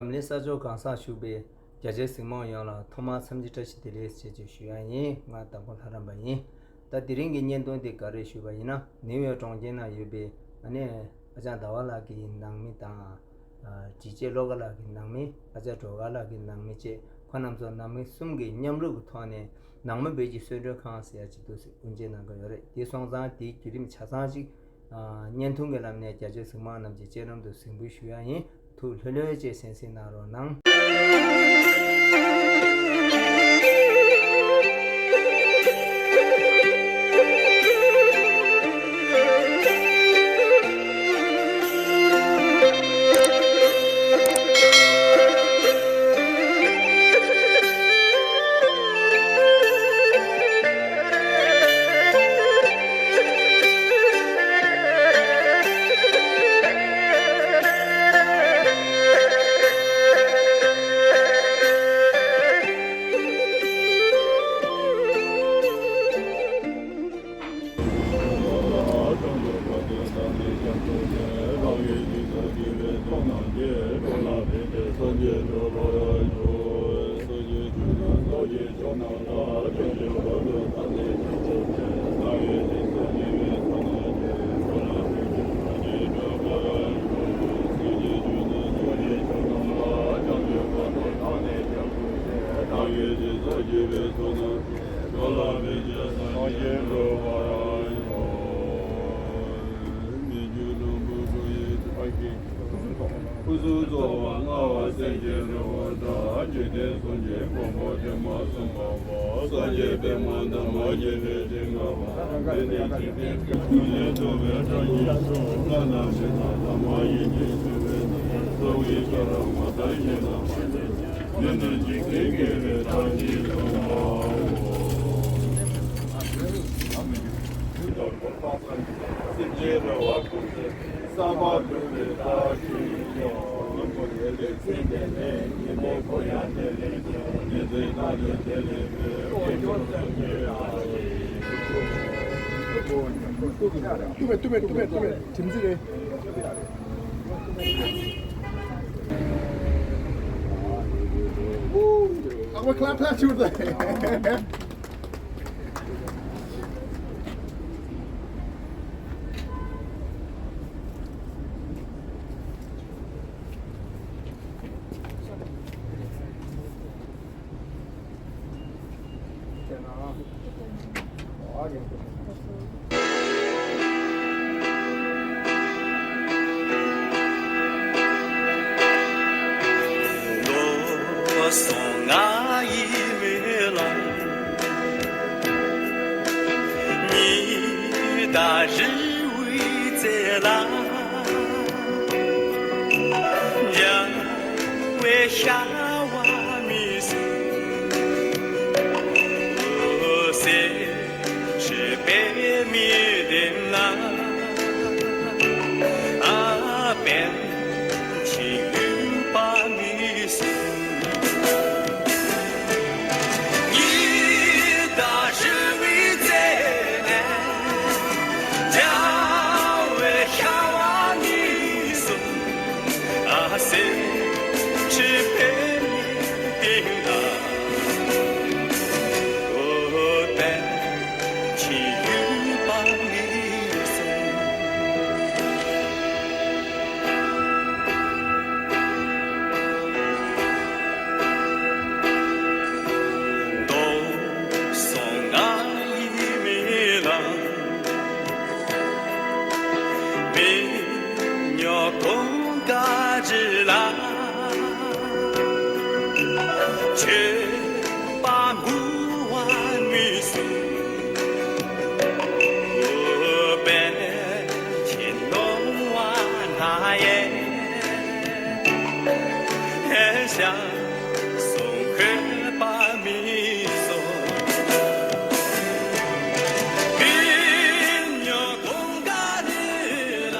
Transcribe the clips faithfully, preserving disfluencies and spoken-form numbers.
འཛམ་གླིང་ས་ཕྱོགས་གང་སར་བཞུགས་པའི་རྒྱ་ཆེའི་གཟིགས་མོ་ཡོངས་ལ་ཐོག་མར་འཚམས་འདྲི་བཀྲ་ཤིས་བདེ་ལེགས་ཞེས་ཞུ་ཡ་ཡིན། ང་དྭགས་པོ་ལྷ་རམས་པ་ཡིན། ད་དེ་རིང་གི་བརྙན་ཐུང་འདི་ག་རེ་ཞུས་པ་ཡིན་ན། ནིའུ་ཡོག་གྲོང་ཁྱེར་ན་ཡོད་པའི་ཨ་ནི་ཨ་ཅག་ཟླ་བ་ལགས་ཀྱི་ནང་མི་དང་། ཨ་དྲིན་ཅན་བློ་དགའ་ལགས་ཀྱི་ནང་མི། ཨ་ཅག་སྒྲོལ་དཀར་ལགས་ཀྱི་ནང་མི་བཅས་ཁོང་རྣམ་ཚོ་ནང་མི་གསུམ་གྱི་མཉམ་རུབ་ཀྱི་ཐོག་ནས། ནང་མི་བོད་ཀྱི་གསོལ་མགྲོན་ཁང་ཟེར་ཡ་ཅིག་འདུག་ཟེར་དབུ་འབྱེད་གནང་གི་ཡོད་རེད། དེ་སོང་ཙང་དེའི་བརྒྱུད་རིམ་ཆ་ཚང་ཅིག་ཨ་བརྙན་ཐུང་གི་ལམ་ནས་རྒྱ་ཆེའི་གཟིགས་མོ་རྣམས་ཀྱི་སྤྱན་ལམ་དུ་གཟིགས་འབུལ་ཞུ་ཡ་ཡིན། ཐུགས་ལྷོད་ལྷོད་བཅས་གསན་གཟིགས་གནང་རོགས་གནང་། སྐུ་གསུང་ཐུགས་སུ་གསོལ་བ་ལྔ་པ་སེམས་ཅན་འགྲོ་བ་དག་འཇིག་རྟེན་གསུམ་གྱི་ཕུང་པོ་དྲི་མ་གསུམ་སྤངས་པ། སངས་རྒྱས་པདྨ་འདབ་མ་བརྒྱད་པའི་ཞིང་ཁམས་པ། འདི་ནི་འཇིག་རྟེན་ཀུན་ལས་ཐུབ་པའི་སྤྲང་ཞིང་སྤྱོད་པ། བླ་ན་མེད་པ་ཐ་མ་ཡིན་གྱི་ཞུ་བའི་ཚེ། རྩ་བའི་ཤ་ར་མ་ད་ཤེས་ན་མ་ཤེས་ཀྱི། འདི་ནི་འཇིག་རྟེན་དགེ་བའི་བཀྲ་ཤིས་སུ་འབར་བའོ། Woo! Our clap, clap, shoot. ལོ་སོང་ང་ཡི་མེ་ལོང་། ཉི་ཟླ་རི་བོའི་རྩེ་ལ། འཇའ་བའི་ཤ་བ་མིག་གསུམ། སེམས་ཁྲིད་པའི་མིག་ལྡན་ལ། ཨ་པད་ཆེན་ཡུ་བ་མིག་གསུམ། ཉི་ཟླ་རི་བོའི་རྩེ་ནས། འཇའ་བའི་ཤ་བ་མིག་གསུམ། ཨ་སེམས་ཁྲིད་པའི་མིག་ལྡན་ལ། ཨོ་པད་ཆེན་ཡུ་བ་མིག་གསུམ། མདོག་སོང་ང་ཡི་མེ་ལོང་། མེ་ཉོ་གོང་ཀ་རི་ལ། ཆོས་པ་མགུ་བ་མིག་གསུམ། པད་ཆེན་རྣོ་བ་སྣ་ཡས། ཤ་ཟ་སོང་ཁོས་པ་མིག་གསུམ། མེ་ཉོ་གོང་ཀ་རི་ལ།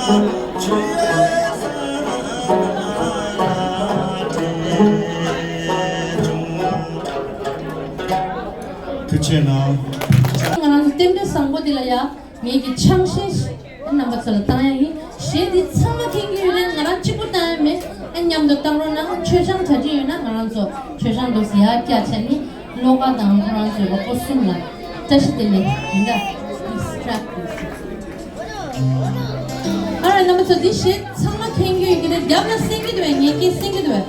ཐུགས་རྗེ་གནང་། ང་རང་ཚོ་རྟེན་འབྲེལ་བཟང་པོ་འདི་ལ་ཡ། ངེད་ཀྱི་ཆང་གཞས་རྣམ་པ་ཚོ་ལ་བཏང་ཡ་ཡིན། གཞས་འདི་ཚང་མ་མཁྱེན་གྱི་ཡོད་རེད། ང་རང་གཅིག་པུ་བཏང་ཡ་མེད། ཨ་མཉམ་དུ་བཏང་རོགས་གནང་། མཆོད་ཆང་གྲ་སྒྲིག་ཡོད་ན་ང་རང་ཚོ་མཆོད་ཆང་འདུག་ཟེར་ཡ་སྐྱ་ཆ་ནི་བློ་དགའ་དང་ཁོ་རང་ཚོའི་ལོ་ཁོ་གསུམ་ལ་བཀྲ་ཤིས་བདེ་ལེགས་ཡིན་ད། Please clap please. Alright, རྣམ་པ་ཚོ་འདི་གཞས་ཚང་མ་མཁྱེན་གྱི་ཡོད་ཀྱི་རེད། རྒྱབ་ལ་གསན་གྱི་འདུག་བས། ངེད་ཀྱིས་གསན་གྱི་འདུག་བས།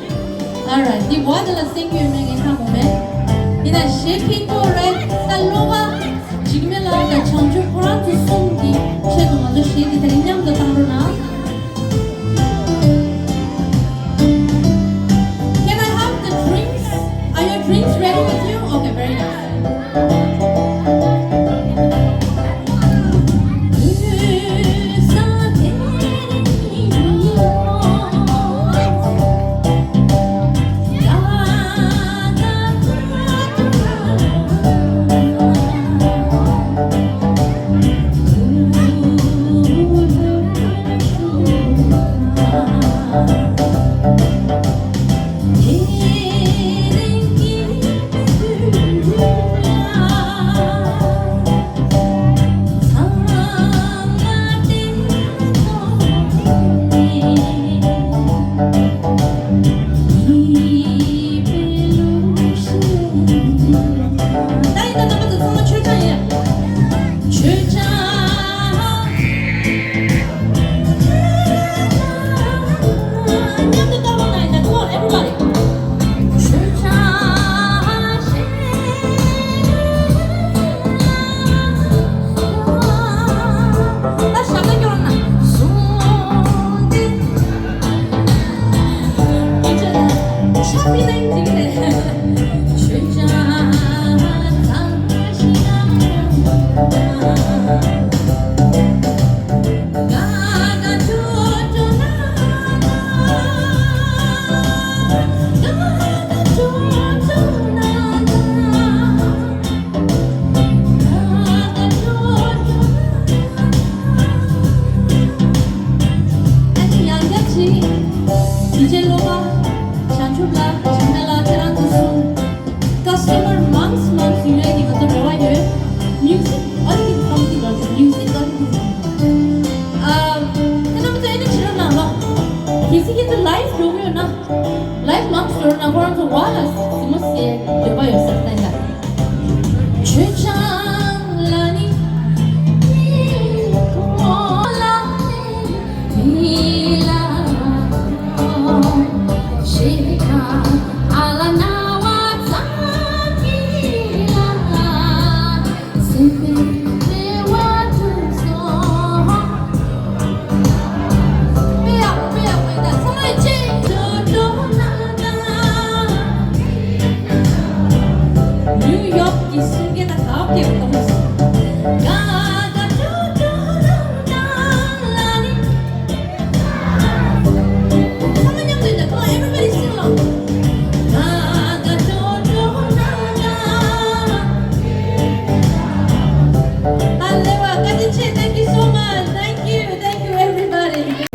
Alright, འདི་བ་དེ་ལ་གསན་གྱི་ཡོད་མེད་ངས་ཧ་གོ་མེད། ཡིན་ན་གཞས་མཁྱེན་གྱི་རེད། ད་བློ་དགའ་འཇིགས་མེད་ལགས་དང་བྱང་ཆུབ་ཁོ་རང་ཚོ་གསུམ་གྱི་ཆེད་དུ་ང་ཚོ་གཞས་འདི་དེ་རིང་མཉམ་དུ་བཏང་རོགས་གནང་། Can I have the drinks? Are your drinks ready with you? Okay, very nice. ད་ཡིན་ན་རྣམ་པ་ཚོ་ཚང་མ་མཆོད་ཆང་ཡིན། མཆོད་ཆང་། མཉམ་དུ་བཏང་རོགས་གནང་། ཡིན་ན། Come on, everybody. མཆོད་ཆང་། ད་ཞབས་ཏོག་སྐྱོར་ན། ཆ་པི་ནང་འགྲིག་རེད། མཆོད་ཆང་། ཨ་ནི་ཡང་བསྐྱར་ཅིག་ཌི་ཇེ་བློ་དགའ། བྱང་ཆུབ་ལགས། འཇིགས་མེད་ལགས། ཁྱེད་རང་ཚོ་གསུམ། ཀ་སི་ཊ་མར་མང་སུ་མང་སུ་ཡོང་ཡ་གི་ང་ཚོ་རེ་བ་ཡོད། མིའུ་ཟིག་ཨ་རི་གི་ཁམས་ཀྱི་ལོ་ཚོད། མིའུ་ཟིག་ཨ་རི་གི་ཁམས། ཨ། ཁྱེད་རྣམ་ཚོ་ཨེ་ནི་བྱེད་རོགས་གནང་ལོ། གལ་སྲིད་ཁྱེད་ཚོ་ལའིབ་འགྲོ་གི་ཡོད་ན། ལའིབ་མང་སུ་འགྲོ་རོགས་གནང་། ཁོ་རང་ཚོ་བ་ལ་གཟིགས་མོ་བྱེད་འདོད་པ་ཡོད་ས་རེད་ད། མཆོད་ཆང་ལ་ནི་ཁོ་ལ་ནི་ལ་ཁོ་ཞེས་ཁ་ཨ་ལ་ན་བ་ཙམ་གྱིས་ལ། སེམས་པའི་བདེ་བ་ཐོབ་སོང་། དཔེ་ཡག་པོ། དཔེ་ཡག་པོ་ཡིན། ད་ཚང་མ་ཅིག་འགྲོ་འགྲོ་ན་ད། ནིའུ་ཡོག་གི་གསུང་སྐད་ད་ག་བ་སྐད་གཏོང་སོང་། ག་ག་འགྲོ་འགྲོ་ན་ད་ལ་ནི། ཚང་མ་མཉམ་དུ་ཡིན་ད། Come on, everybody sing along. Thank you so much. Thank you. Thank you, everybody.